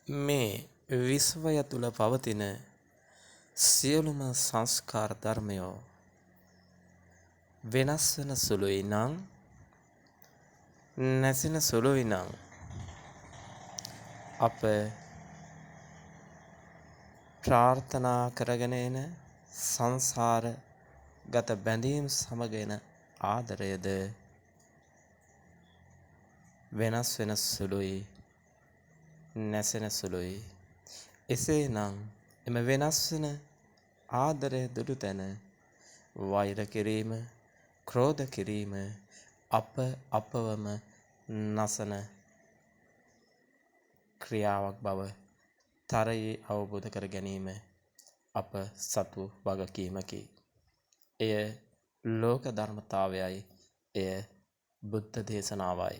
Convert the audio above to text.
මේ විශ්වය තුල පවතින සියලුම සංස්කාර ධර්මයෝ වෙනස් වෙන සුළුයි නම්, නැසෙන සුළුයි නම්, අප ප්‍රාර්ථනා කරගෙන එන සංසාර ගත බැඳීම් සමග එන ආදරයද වෙනස් වෙන සුළුයි, නැසෙන සුළුයි. එසේනම් එම වෙනස් වෙන ආදරය දුටු තැන වෛර කිරීම, ක්‍රෝධ කිරීම අප අපවම නසන ක්‍රියාවක් බව තරයේ අවබෝධ කර ගැනීම අප සතු වගකීමකි. එය ලෝක ධර්මතාවයයි. එය බුද්ධ දේශනාවයි.